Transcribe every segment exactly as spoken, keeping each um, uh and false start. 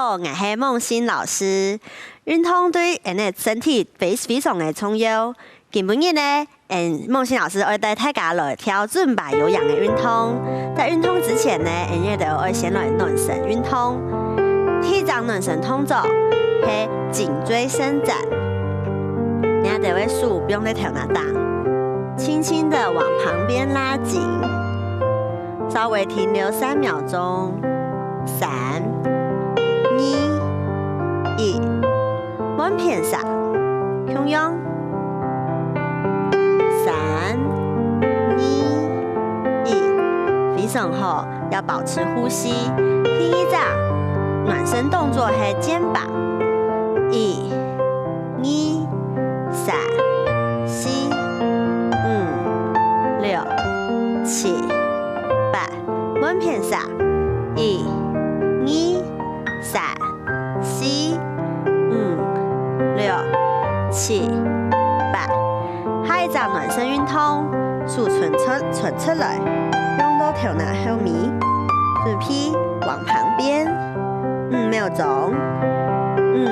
好，𠊎係孟欣老師。運動對𠊎等个身體非，非常个重要。今晡日呢，嗯，孟欣老師愛帶大家來跳Zumba有氧个運動。在運動之前呢，𠊎等愛先來暖身運動。第一隻暖身動作係頸椎伸展。你等个手放在頭那頂，輕輕的往旁邊拉緊。 稍微停留三秒鐘，三、二、一，換片儕，共樣，三、二、一，非常好，要保持呼吸。第二隻暖身動作係肩膀，一、 二、三、四、五、六、七、八，換片儕，一、二、三、四、五、六、七、八。下一隻暖身運動，手伸出，伸出來，放到頭那後面，準備往旁邊。 五秒鐘，五、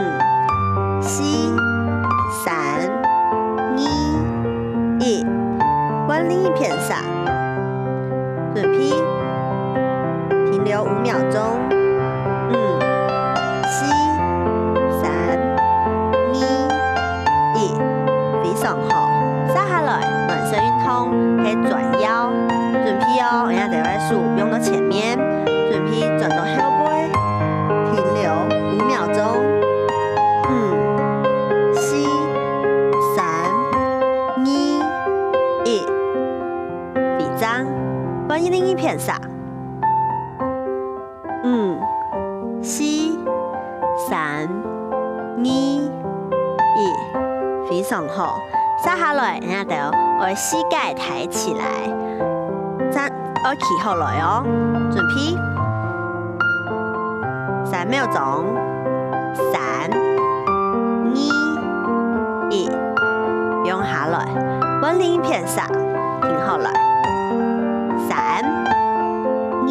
四、三、二、一，換另一片儕。準備，停留五秒鐘，五、四、三、二、一，非常好。接下來，暖身運動係轉腰，準備哦，𠊎等个手放到前面。 準備轉到後背，停留五秒鐘，五、四、三、二、一，回正，換另一片儕，五、四、三、二、一，非常好。接下來，𠊎等愛膝蓋抬起來，站 愛企好來哦，準備，三秒鐘，三、二、一，放下來，換另一片儕，停好來，三、二、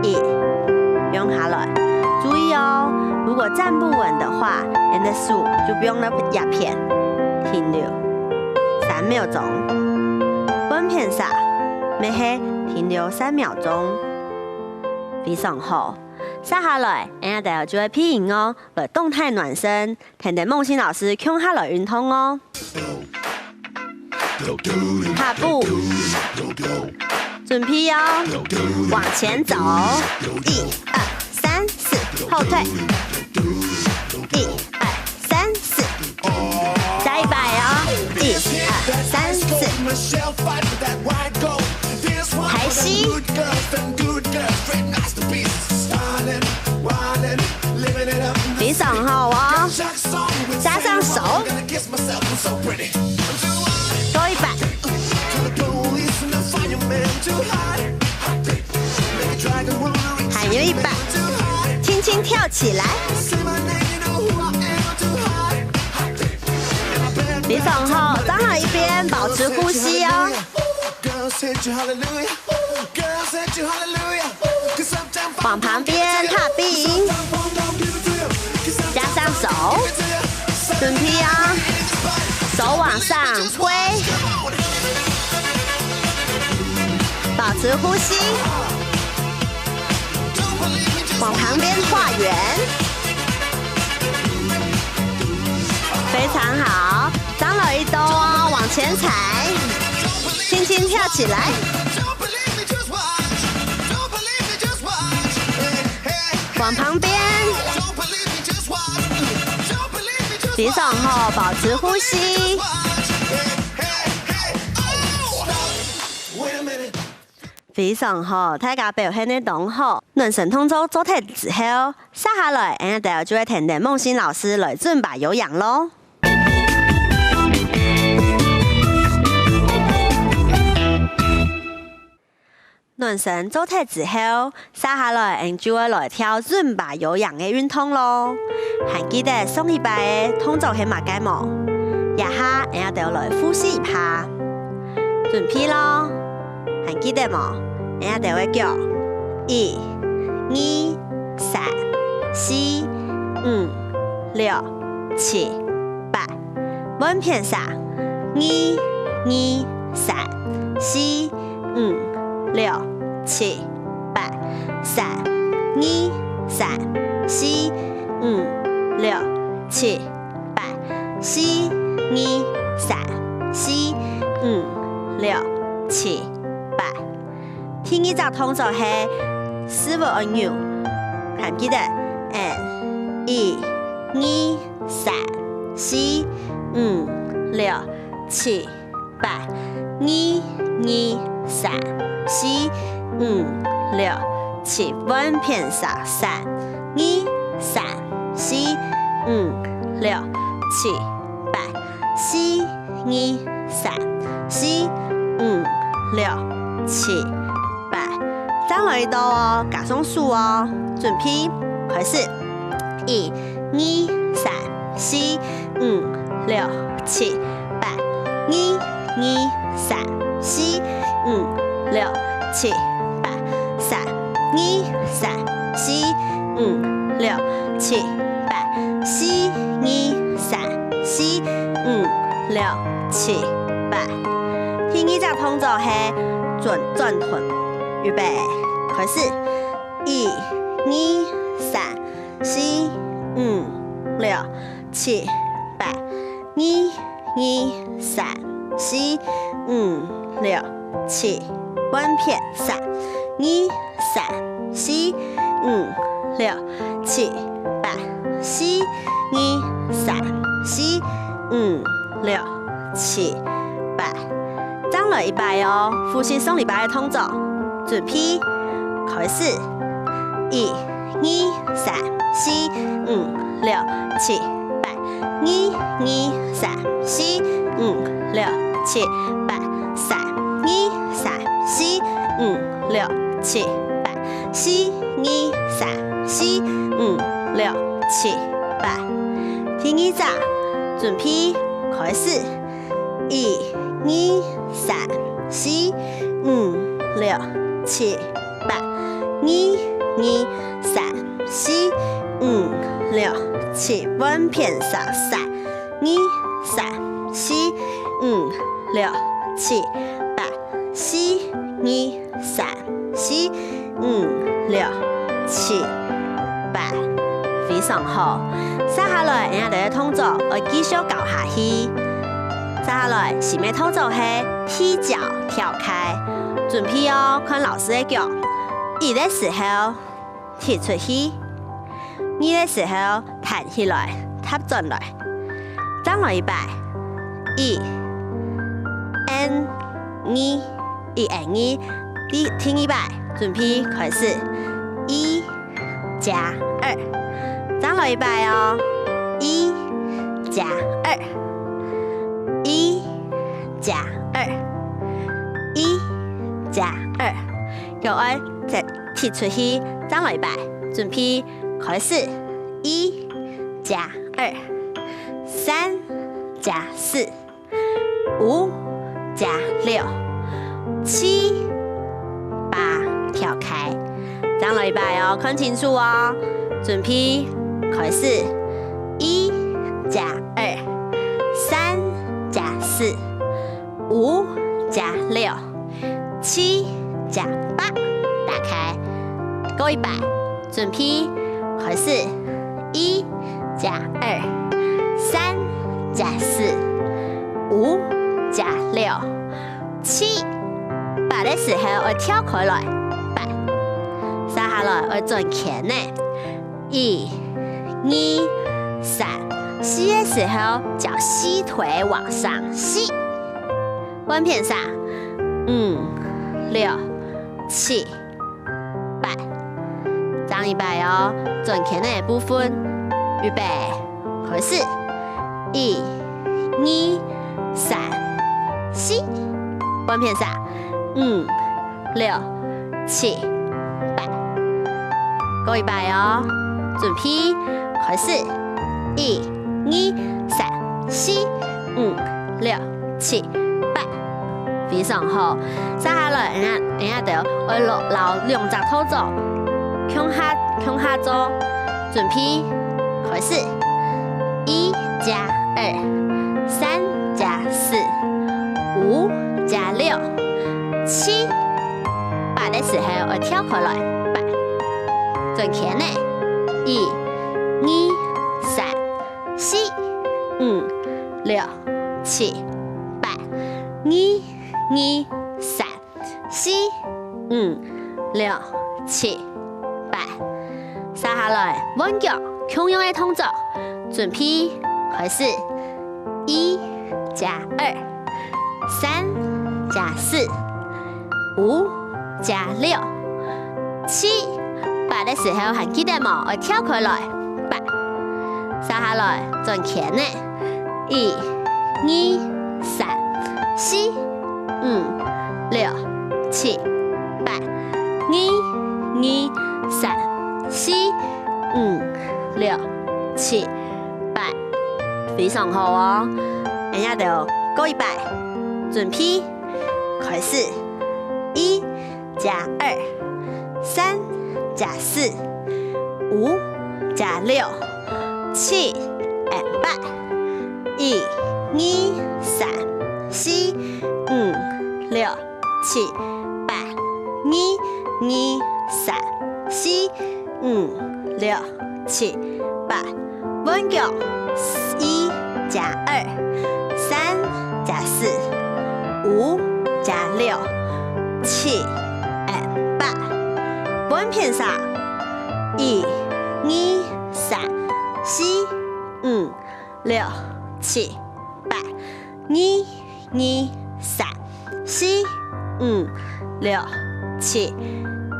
一，放下來。注意哦，如果站不穩的話，你的手就放到這片，停留三秒鐘，換片儕。 乜係停留三秒鐘。非常好，接下來，𠊎等就會配音樂來動態暖身，跈等孟欣老師共下來運動哦。踏步，準備哦，往前走，一、二、三、四，後退，一、二、三、四。 再一擺哦，一、二、三、四。抬膝，非常好哦，加上手，多一擺。 還有一擺，輕輕跳起來。非常好，站好一片，保持呼吸哦。往旁邊踏步，加上手，準備哦，手往上 揮，保持呼吸，往旁邊畫圓，非常好，張老一兜哦，往前踩，輕輕跳起來。往旁邊，非常好，保持呼吸。非常好，大家表現得當好。暖身動作做忒之後，接下來，𠊎等就會跈等孟欣老師來Zumba有氧咯。 暖身做忒之後，接下來𠊎等就會來跳Zumba有氧个運動咯。還記得上禮拜个動作係麼个無？這下𠊎等來複習一下。準備咯，還記得無？𠊎等會叫一、二、三、四、五、六、七、八。換片儕，二、二、三、四、五、六、七、八。三、二、三、四、五、六、七、八。四、二、三、四、五、六、七、八。 第二隻動作係屎朏按鈕，還記得，and，一、二、三、四、五、六、七、八，二、二、三、四、五、六、七，換片儕，三、二、三、四、五、六、七、八，四、二、三、四、五、六、七、 八。正來到哦，加上手哦，準備，開始！一、二、三、四、五、六、七、八。二、二、三、四、五、六、七、八。三、二、三、四、五、六、七、八。四、二、三、四、五、六、七、八。第二隻動作係轉，轉圈。 預備，開始！一、二、三、四、五、六、七、八。二、二、三、四、五、六、七。換片，三、二、三、四、五、六、七、八。四、二、三、四、五、六、七、八。 正來一擺哦，複習上禮拜个動作。準備，開始！一、二、三、四、五、六、七、八。二、二、三、四、五、六、七、八。三、二、三、四、五、六、七、八。四、二、三、四、五、六、七、八。第二隻，準備，開始！ 一、二、三、四、五、六、七、八。二、二、三、四、五、六、七。換片，三、三、二、三、四、五、六、七、八。四、二、三、四、五、六、七、八。非常好。接下來，𠊎兜个動作愛繼續教下去。接下來，新个動作係踢腳跳開。準備哦，看老師个腳。一个時候，踢出去；二个時候， 彈起來，踏轉來。正來一擺，一，and二，一，and二。第，第二擺，準備，開始。一加二。正來一擺哦。一加二。一加二。一加二。腳愛再踢出去，正來一擺。準備，開始。 一加二，三加四，五加六，七、八，跳開。正來一擺哦，看清楚哦。準備，開始。一加二，三加四，五加六， 七加八，打開。過一擺，準備，開始。一加二，三加四，五加六，七，八个時候愛跳開來，八。接下來愛轉圈仔。 一、二、三、四个時候，腳膝腿往上，四。換片，三、五、六、七、八。正一擺哦，轉圈仔个部分，預備，開始。一、二、三、四。換片，三、五、六、七、八。過一擺哦，準備，開始。一、二、三、四、五、六、七、八。非常好。接下來，𠊎，𠊎兜愛摎，摎兩隻動作共下，共下做。準備，開始！一加二，三加四，五加六，七。八个時候愛跳開來，八。轉圈仔，一、二、三、四、五、六、七、八。二、二、三、四、五、六、七、八。續下來換腳，共樣个動作，準備，開始！一加二，三加四，五加六，七。八个時候還記得無？愛跳開來，八。續下來轉圈仔，一、二、三、四、五、六、七、八。二、二、三、四、五、六、七、八。非常好哦！𠊎兜過一擺，準備，開始！一加二，三加四，五加六，七、八。一、二、三、四、五、六、七、八。二、二、三、四、五、六、七、八。換腳，一加二，三加四，五加六，七、八。換片續，一、二、三、四、五、六、七、八。二、二、三、四、五、六、七、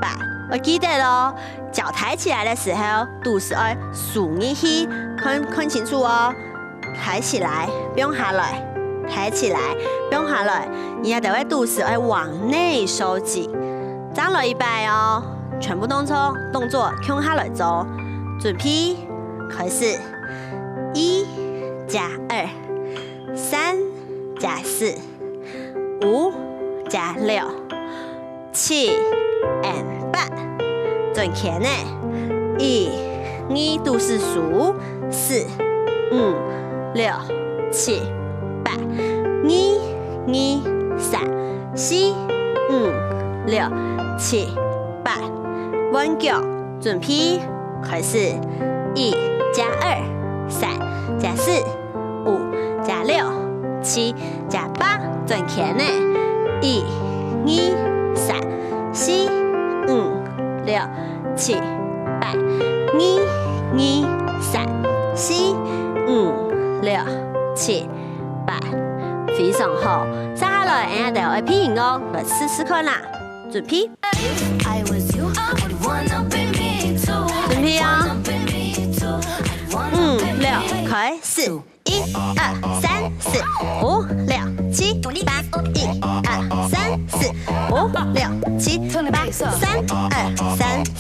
八。愛記得哦，腳抬起來个時候，肚屎愛收入去，看，看清楚哦！抬起來，放下來，抬起來，放下來，你兜个肚屎愛往內收緊。正來一擺哦！全部動作，動作共下來做。準備，開始！一加二，三加四，五加六，七、八。轉圈仔，一、二，肚屎收，四、五、六、七、八。二、二、三、四、五、六、七、八。換腳，準備，開始！一加二，三加四，五加六，七加八。轉圈仔，一、二、三、四、五、六、七、八。二、二、三、四、五、六、七、八。非常好！續下來，𠊎兜愛配音樂來試試看啦！準備，準備哦！五、六，開始！一、二、三、四、五、六、七、八。一、二、三、四、五、六、七、八。三、二、三、四、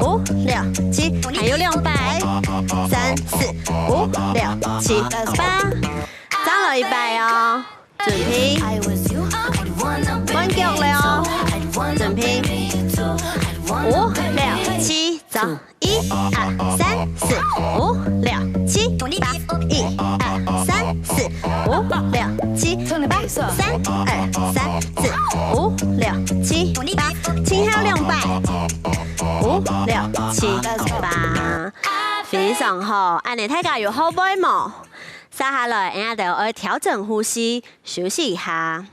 五、六、七。還有兩擺，三、四、五、六、七、八。正來一擺哦！準備，換腳了哦！準備，五、六、七，走！一、二、三、四、五、六、七、八。一、二、三、四、五、六、七、八。三、二、三、四、五、六、七、八。盡後兩擺，五、六、七、八。非常好！恁仔大家有學會無？續下來，𠊎兜愛調整呼吸，休息一下。